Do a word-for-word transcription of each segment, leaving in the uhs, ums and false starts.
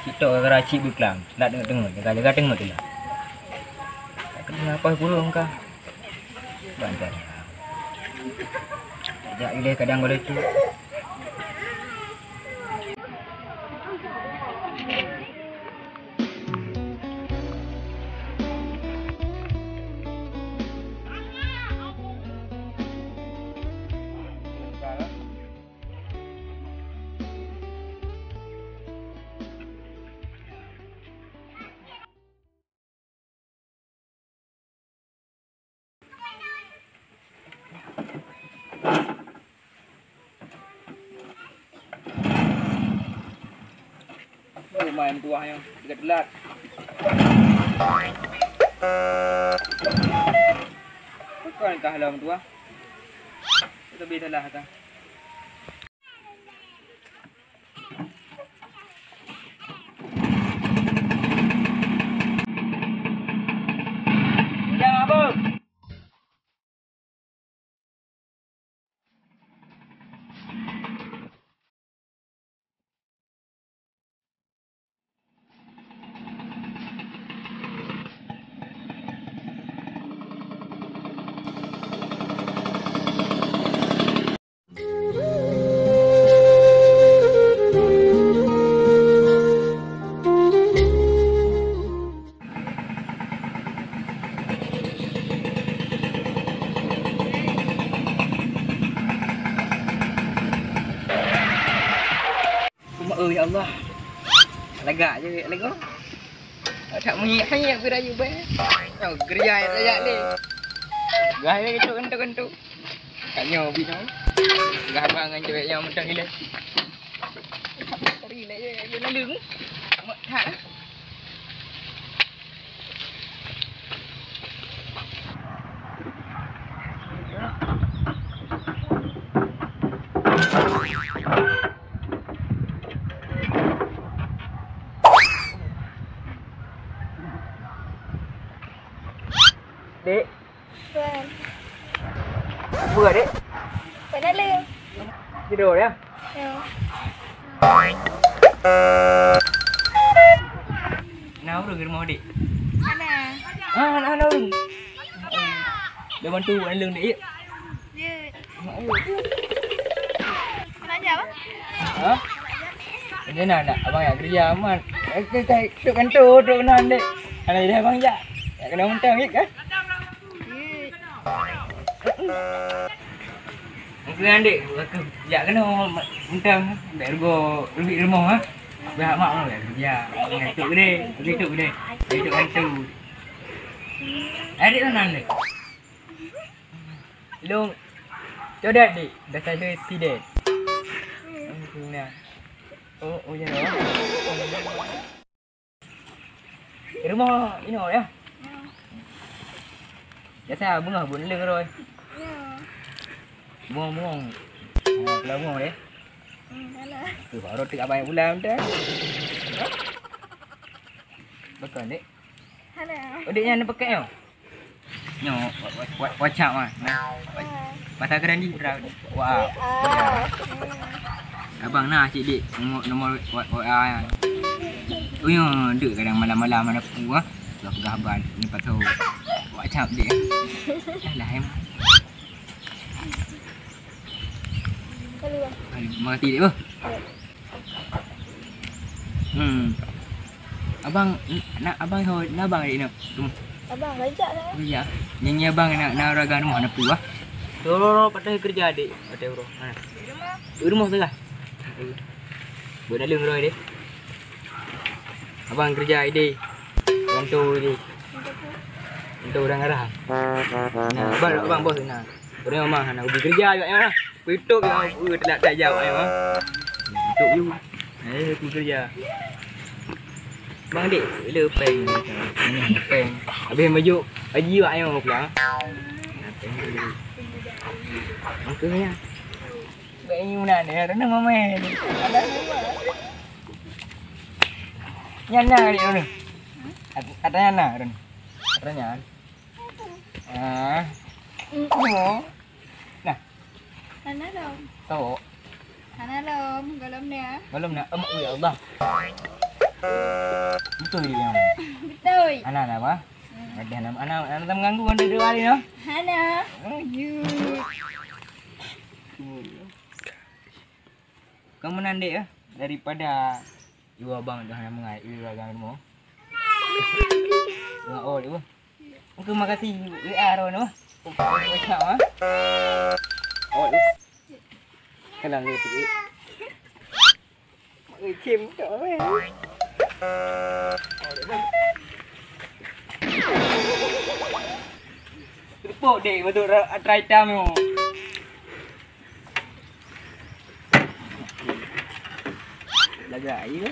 Cit tok gara-gara cit beuklam, lat teungoh-teungoh, jaga-jaga teungoh teulah. Tak keuneuk apa burung kah? Bantai. Jak ilée kadang boleh tu. Oh, main tuah yang dekat telat. Bukan kah lom tuah. Lebih telah kah. Uma, oh, ya Allah. Lagak je lagu. Tak menghiyak-hiyak berayu beh. Oh, geria ya, ya, ni. Gah ya, kentu, kentu, kentu. Kat nyoe bit nyoe. Gah abang ngan cewek nyoe mantong ilée. Tadi ilée je, je naleueng. Mak that. Dek. Tuan. Apa, Dek? Buat dalam. Tidur, ya? Ya. Na ureueng di rumoh, Dek? Hana. Ah, hana, hana ureueng. Dah bantu buat dalam, Dek, ya? Ya. Nak jak apa? Ha? Ini nak, nak abang jak kerja, Mat. Eh, eh, eh, tu kan tu, tu nan, Dek. Hana jadi abang jak. Jak kena mentang, Dek, kan? Mungkin adik aku jak kena mentang bek rugo lebih rumah, ha. Dah mak mau bek kerja. Itu gede, itu gede. Itu kan tu. Adik tu nan, Dek? Long. Coba, Dek, dah saya si, Dek. Nah. Oh, oh ya. Di rumoh inoe, ya? Ya. Biasa beungoh buet leueng roh. Ya. Bungong-bungong. Ha, pula bungong deh. Hmm, alah. Tu baru tik abang pulang dah. Betul, Dek? Hana. Oh, Dek, nyan pakai nyoe? Nyoe, wa-, wa-, wa-, WhatsApp ah. Nah. Pasal keran di, wa-, wa-, ah. Abang na cit, Dek, nomor, nomor wa-, W A nyan. Oh, nyoe, dek kadang malam-malam mana pu ah. Peugah-peugah haba ni pasal WhatsApp, Dek. Alah, em. Terima kasih, Dek, oh. Hmm. Abang, n-, nak abang ho, na abang dek na? Tum. Abang, rajak lah. Oh, iya. Nyanyi abang nak, na raga rumah na pu ah. Ro, ro, ro, patai kerja, Dek. Patai ro. Mana? Di rumah. Di rumah tengah. Buat dalam ro, Dek. Abang kerja, Dek. Bantu, Dek. Bantu orang arah. Nah, abang, abang bos nah. Ureueng mah hana ubi keureuja awak nyan. Peutup nyang peue teulat tajam awak nyan. Peutup yu. Eh, peue keureuja. Bang dek, le pèng. Pèng. Habis meujuk haji awak nyan pula. Pèng dulu. Makanya. Bèk nyoe na deh, renung mamèh. Nyan na dek renung. Kat-, katanya na renung. Katanya. Ah. Oh. Nah. Hana lom. Tawak. Hana lom, gohlom na. Gohlom na. Em, ya Allah. Beutôi dia nyan. Beutôi. Ana, ana apa? Ada nama, ana, ana tak mengganggu anda dua hari, no? Hana. Oh, you. Kamu nanti ya, daripada dua abang dah nama ngai, dua abang rumah. Dua, oh, dua. Oke, makasih. W A ro no. Oke, macam ah. Oh, dua. Kenal dia tu. Oke, macam tu, eh. Tepuk dek, betul, try time tu. Lagak air.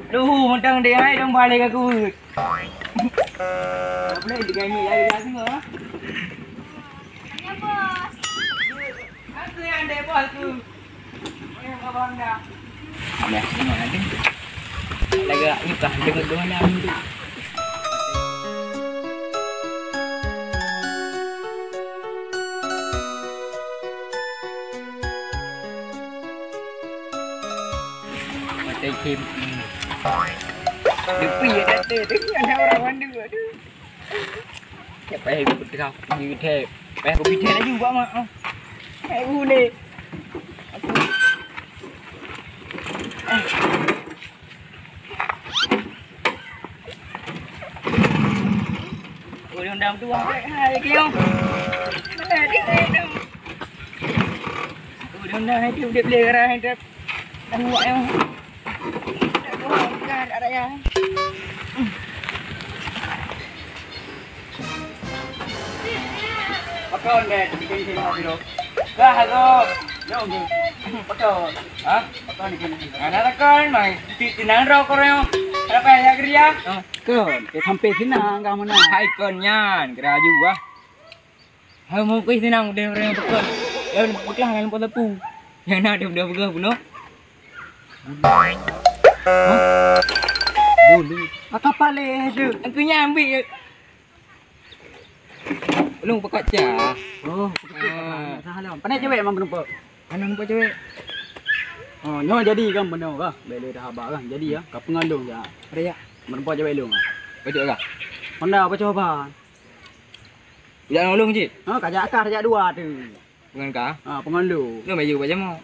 Duh, mentang dek ai dong balik aku. Boleh dengan ni lagi lagi ah. Ya, bos. Aku yang dek bos tu. Yang abang dah. Dah, tengok lagi. Lagak ni tah dengar-dengar ni tu. Macam game. Depi ya kata tu, ada orang mandu, aduh. Siapa yang ikut tengah? Ikut tengah. Payah kopi teh laju buat mak. Hai ule. Ui, undang tu, hai, hai, kêu. Mana dia tu? Ui, undang hai, kêu, dia beli orang hai, dia dah buat yang. Dah buat, dah, dah, dah, ya. Pakon deh, bikin sini ngopi dulu. Dah, aku. Jom. Pakon. Hah? Pakon bikin sini. Ada pakon, mai. Ti-, tinang rokok, rokok. Ada payah kerja? Oh, kon, eh, sampai sini, enggak mana. Hai, kon nyan, kerja juga. Hai, mau ke sini, udah, udah, pakon. Ya, pakon, kan, pakon sapu. Yang nak, dia udah pegang, bunuh. Hah? Bulu. Maka paleh tu. Aku nyambi. Ulung pekak cah. Oh, pekak cah. Ah. Salah. Pandai cewek memang berempat. Anak nampak cewek. Oh, nyoh jadi kan benar kah? Bela dah haba kan. Jadi ya, ka pengalung ya. Ada ya? Berempat cewek long. Pecah kah? Honda pecah ban. Jak ngon lôn cit? Ha, kajak kah, kajak dua tu. Pengen kah? Ha, pengen lu. Lu baju baju mau.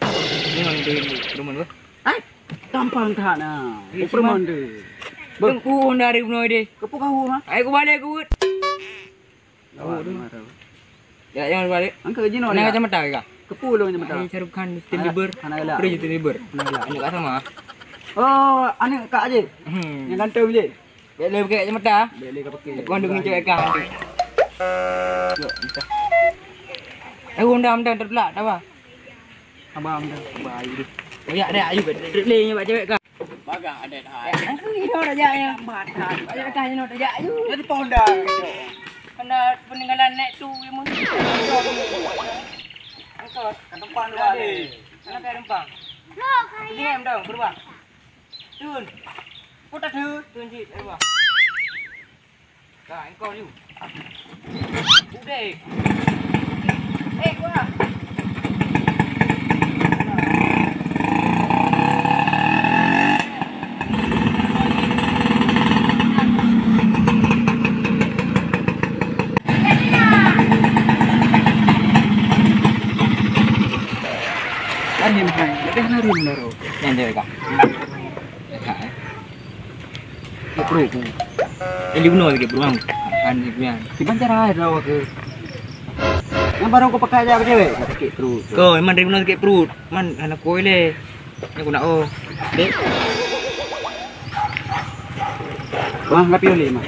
Ni ngon tu, tu, tu, tu. Hai, gampang that na. Eh, perumahan tu. Bang, uh, dari bunoe deh. Kepu kau ha? Hai, aku balik aku. Awak tu. Ya, jangan balik. Angkat gaji no. Kena kacamata ke kah? Kepu lu kacamata. Hai, Shahrukh Khan, Justin Bieber. Hana galak. Beri Justin Bieber. Hana galak. Anak kat sama. Oh, anak kak aje. Hmm. Yang ganteng je. Bèk lé pakai kacamata. Bèk lé ka pakai. Aku handu ngincak ka handu. Yok, entah. Eh, undang, undang, terpelak, tak apa. Abang, undang. Abang, ayu deh. Oh, ya, ada ayu, bèk lé nyoe bak cewek ka. Bagang ada dah. Aku ino raja ya. Baca kah ino raja ayu. Jadi ponda. Ponda peninggalan nek tu ilmu. Angkot. Kat tempat lu ada. Kenapa ada numpang? Ini em dong, berubah. Tun. Kota tu, tun cit, ayo bah. Dah, engkau ni. Udeh. Eh, gua. Lari, hai. Lari, lari, lari. Yang dia, Kak. Dekat, eh. Dekat perut tu. Eh, di bunoe dekat perut, bang. Han, di bunoe. Di banjar ai dah ke. Yang baru kau pakai aja ke cewek? Sakit perut. Kau memang dari bunoe sakit perut. Man, hana koi le. Ni aku nak, oh. Dek. Wah, ngapi oleh, mah?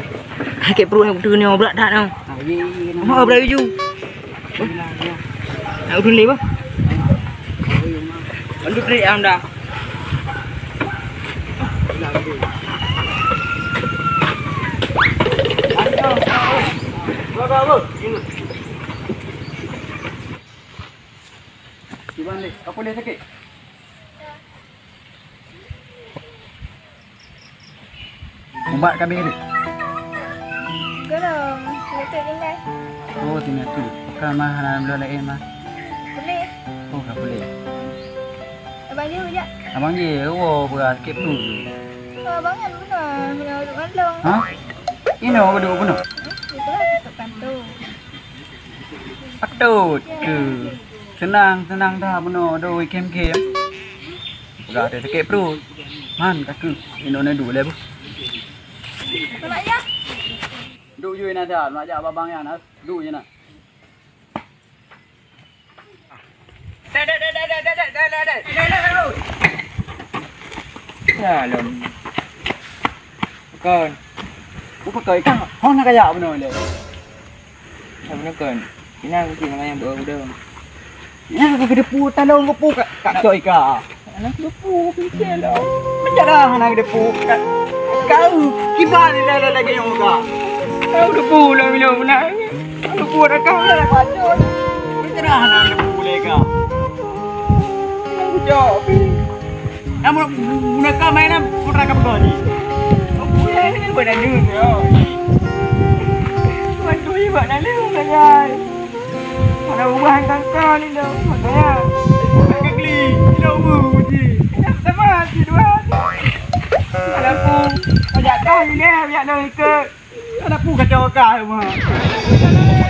Sakit perut aku tu ni, berat dah tau. Ah, ye, ye, ye, Mah, berat ju. Nak urut lé bah? Urut lé am dah. Iban deh, apa boleh sakit? Ubat kami ni. Golom, lutut tinggai. Oh, tinggai tu. Bukan mah, hana belum lain mah. Boleh. Oh, tak boleh. Abang Jih, jak. Abang Jih, woe beurangkat keu peue? Oh, abang nyan bunoe, bunoe duek ngon lôn. Hah? Inoe duek bunoe? Itulah, tukang tu. Patôt keu. Seunang, seunang that bunoe, doi khém-khém. Peugah teuh sakét pruet. Man, ka keuh, inoe na duek lé beuh. Keunak ya? Duek jui na that, nak jak babang nyan, duek jui na. Ya, lom. Kon. Bukan kau ikan, kau nak kaya apa nama dia? Apa nama kon? Ina mungkin makanya buat udah. Ina kau gede pu, talong kau pu, kak, kak coy kak. Anak depu, pikir lah. Menjarah anak depu. Ka-, kau kiban ni dah, dah lagi nyoe ka. Kau depu lah, bila benar. Kau depu dah kau dah pacul. Menjarah anak depu leka. Aku jawab. Namun guna kau main lah, putra kau ni. Aku ya, ini buat dah dengar. Bantu ibu nak lewat, guys. Mana ubah tangka ni dah, makanya. Kekli, tidak ubah uji. Tidak sama, si dua. Walaupun banyak kah ni deh, banyak dah ikut. Ada pun kacau kah rumah.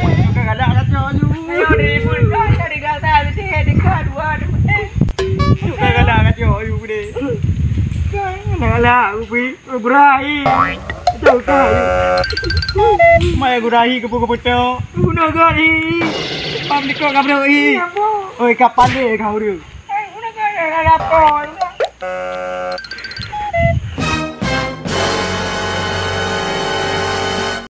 Bukan galak kacau je. Ayo, ribut kah, cari gata, mesti dekat dua, dua. Eh. Bukan galak kacau you deh. Galak, galak, Ubi. Gurahi. Betul kan? Mai gurahi kepu-kepu tu. Guna gurahi. Pam dikok ka bro i. Oi, kapal deh kau tu. Guna gurahi apa?